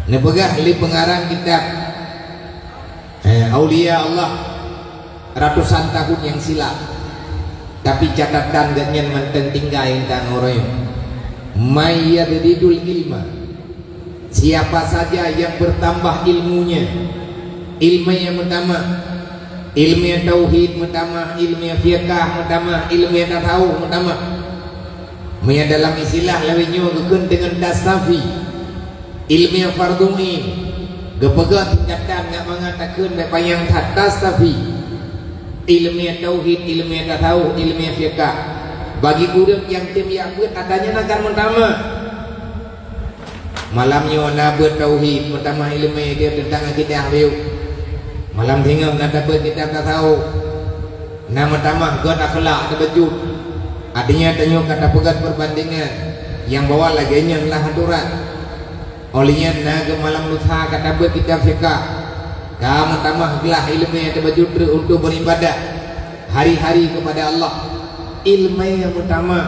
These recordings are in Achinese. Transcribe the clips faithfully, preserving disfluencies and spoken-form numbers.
Neupeugah lé peungarang kitab, eh, aulia Allah ratusan tahun nyang silap, tapi catatan gobnyan mantong tinggai ngon tanyoe. "May yazdidul ilma," siapa saja yang bertambah ilmunya, ilmu nyang meutamah, ilmu tauhid meutamah, ilmu fiqah meutamah, ilmu tasawuf meutamah. Meunyoe dalam istilah lawét nyoe geukheun deungon tastafi, ilmu fardhu ain, geupeugah tingkatan ngat mangat takheun bèk panyang that, tastafi. Ilmu tauhid, ilmu tasawuf, ilmu fiqah. Bagi ureueng nyang tem jak beuet, ata nyan akan meutamah. Malam nyoe na beuet tauhid, meutamah ilmu dia teuntang akidah bacut. Malam singoh na tabeuet kitab tasawuf, na meutamah göt akhlak teubacut. Artinya tanyoe ka tapeugöt perbandingan nyang bahwa lagèe nyan lah aturan. Óh lheueh nyan na geumalam lusa ka tabeuet kitab fiqah, ka meutamah glah ilmu nyang teubacut treuk untuk beribadah hari-hari kepada Allah. Ilmu nyang meutamah,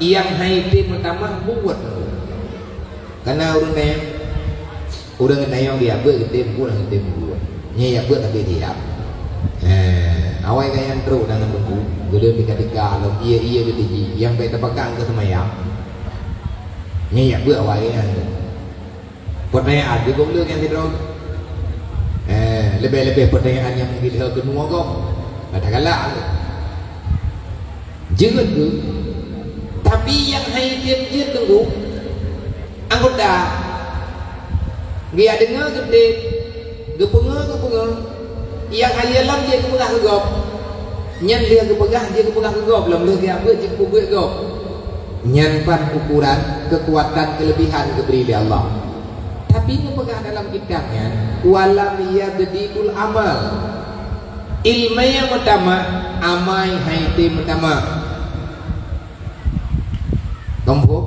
nyang hai tem meutamah buet. Kana ureueng tanyong, ureueng tanyong geujak beuet geutem buet, geutem buet. Nyan jak beuet tapi diam. Eh, awai ka nyan trok dan teungku, geuleueng tika-tika lom, ié-ié geutiji, nyang bèk tapakak keu seumayang. Nyan jak beuet awai nyan. Peutanyaan di gob le nyang sidroe. Eh, leubeh-leubeh peutanyaan nyang mungkin lheueh keunoe gob. Kata galak. Jeuet geuh. Tapi nyang hai tem jeuet teungku, anggota. Geujak deungoe geutem, geupeungoe, geupeungoe. Nyang hai lam jeuet geupeugah keu gob. Nyan lheueh geupeugah jeuet geupeugah keu gob, lom lheueh geujak beuet jeuet geupeubeuet gob. Nyan pat ukuran keukuatan keuleubihan geubri lé Allah. Tapi geupeugah dalam kitab nyan, "Walam yazdidul amal." Ilmu nyang meutamah, amai hai tem meutamah. Kompok.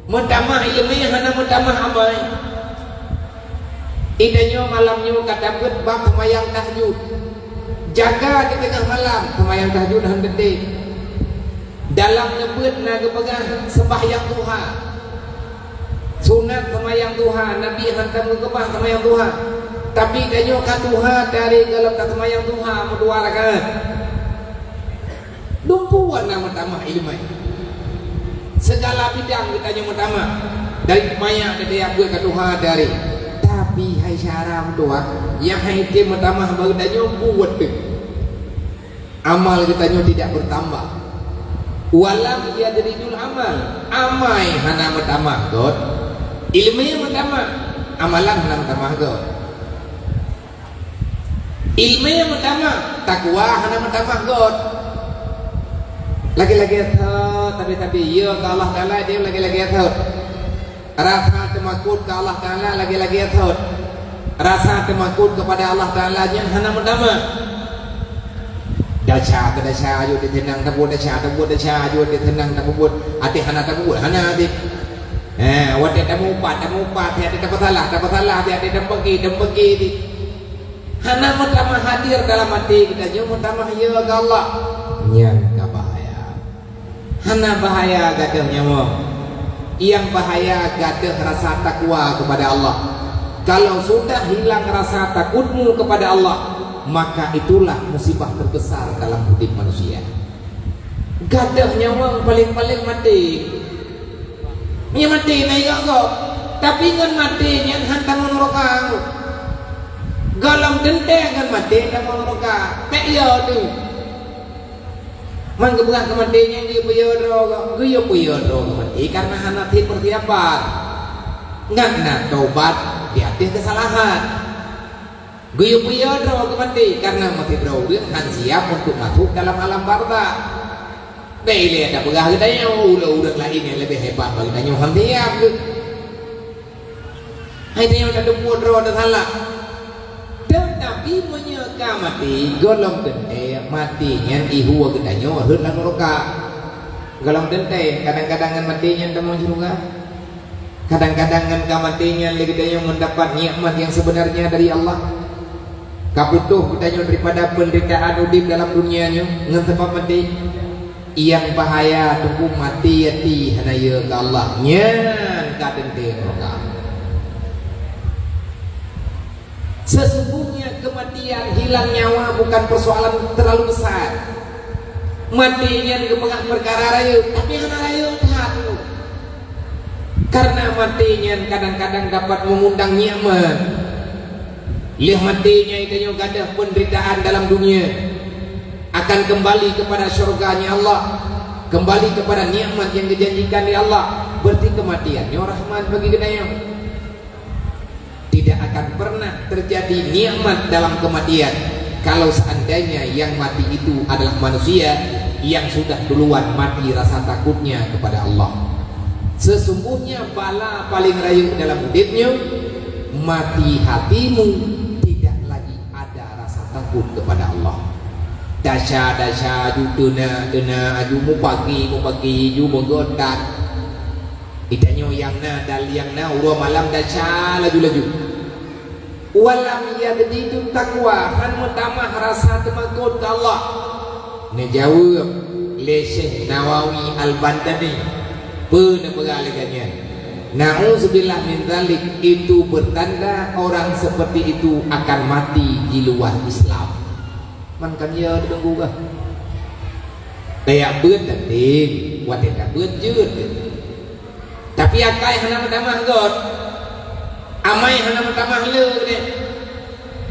Meutamah ilmu hana meutamah amai. Geutanyoe malam nyoe ka tabeuet bab seumayang tahajud. Jaga di teungoh malam, seumayang tahajud han teuntèe. Dalam neubeuet na geupeugah seumbahyang duha. Sunat seumayang duha, Nabi han tameukeubah seumayang duha. Tapi tanyoe ka tuha dari golom taseumayang duha meudua rakaat. Dumpeue na meutamah ileumèe. Sigala bidang geutanyoe meutamah. Dari manyak teuh beuet ka tuha dari. Tapi hai syara meutuah, nyang hai tem meutamah bak geutanyoe buet teuh. Amal geutanyoe tidak bertambah. Walam yazdidul amal, amai hana meutamah göt. Ileumèe meutamah, amalan hana meutamah göt. Ileumèe meutamah, takwa hana meutamah göt. Lagèe-lagèe thot, tapi-tapi, ya keu Allah Taala dia lagèe-lagèe thot. Rasa teumakot keu Allah Taala lagèe-lagèe thot. Rasa teumakot kepada Allah Taala nyan hana meutamah. Desya keu desya, ayo diteunang tabuet desya, tabuet desya, ayo diteunang tabuet. Até hana tabuet, hana até. Eh, watèe tamupat, tamupat, até tapeusalah, tapeusalah, até tapeugi, tapeugi. Hana meutamah hadir dalam até geutanyoe, meutamah ya keu Allah. Nyan ka bahaya. Hana bahaya gadôh nyawöng. Nyang bahaya gadôh rasa takwa kepada Allah. Kalau sudah hilang rasa takutmu kepada Allah, maka itulah musibah terbesar dalam hidup manusia. Gadôh nyawöng paleng-paleng maté. Meunyo maté na ingat gob, tapi ngon maté nyan han tamong nuraka. Golom teuntèe ngon maté tamong nuraka. Pèk yo teuh. Man geupeugah keu maté nyan geuyue peuyo droe, geuyue peuyo droe keu maté karena hana that persiapan. Ngat na tobat di ateueh keusalahan. Geuyue peuyo droe keu maté karena maté droe ureueng han siap untuk masuk dalam alam barzakh. Bèk ilèe tapeugah geutanyoe, uroe ureueng laén nyang leubeh hebat bak geutanyoe han siap geuh. Hai tanyoe tateupeue droe teusalah. Teutapi meunyoe ka maté, golom teuntèe maté nyan ihue geutanyoe rhot lam nuraka. Golom teuntèe, kadang-kadang ngon maté nyan tamong syeuruga. Kadang-kadang ngon ka maté nyan lé geutanyoe mendapat nikmat yang sebenarnya dari Allah. Ka putôh geutanyoe daripada penderitaan udép dalam dunia nyoe ngon sabab maté. Nyang bahaya teungku maté até hana yö keu Allah, nyan ka teuntèe nuraka. Sesungguhnya kematian, hilang nyawa bukan persoalan terlalu besar. Maté nyan geupeugah perkara rayeuk, tapi hana rayeuk that. Karena maté nyan kadang-kadang dapat mengundang nikmat. Lheueh maté nyan tanyoe gadoh penderitaan dalam dunia, akan kembali kepada syurga-Nya Allah, kembali kepada nikmat yang dijanjikan di Allah. Berarti kematian nyoe rahmat bagi geutanyoe. Tidak akan pernah terjadi nikmat dalam kematian kalau seandainya yang mati itu adalah manusia yang sudah duluan mati rasa takutnya kepada Allah. Sesungguhnya bala paling rayeuk dalam udeb nyoe, mati hatimu tidak lagi ada rasa takut kepada Allah. Dasya-dasya ju teuna-teuna aju mupaki-mupaki ju meugotak. Geutanyoe nyang na dan nyang na uroe malam dasya laju-laju. Walam yazidu taqwa, han meutamah rasa teumakot keu Allah. Neujaweueb lé Syekh Nawawi Al-Bantani, peue neupeugah lagée nyan? Na'udzubillah min dzalik, itu bertanda orang seperti itu akan mati di luar Islam. Man kan ya deungoe gah. Tajak beuet tatem, watée tabeuet jeuet. Tapi akai hana meutamah göt. Amai hana meutamah le deh.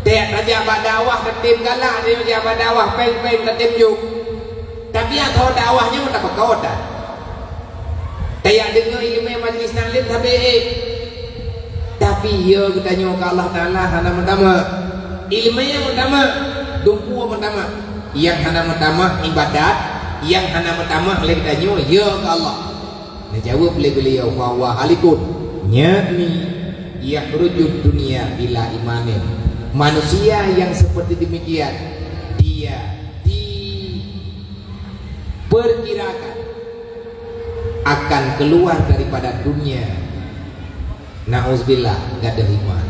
Tajak tajak bak dakwah tatem galak deh, tajak bak dakwah péng-péng tatem jok. Tapi atau dakwah nyoe tapeukawa that. Tajak deungoe ileumé majlis taklim sabe ék. Tapi ya geutanyoe keu Allah Taala hana meutamah. Ileumé meutamah, dumpeue meutamah. Nyang hana meutamah ibadat, nyang hana meutamah lé geutanyoe ya keu Allah. Neujaweueb lé beliau, "Fa huwa halikun, yakni yakhrujud dunya bila imanin." Manusia yang seperti demikian, dia diperkirakan akan keluar daripada dunia. Nauzubillah, gadoh iman.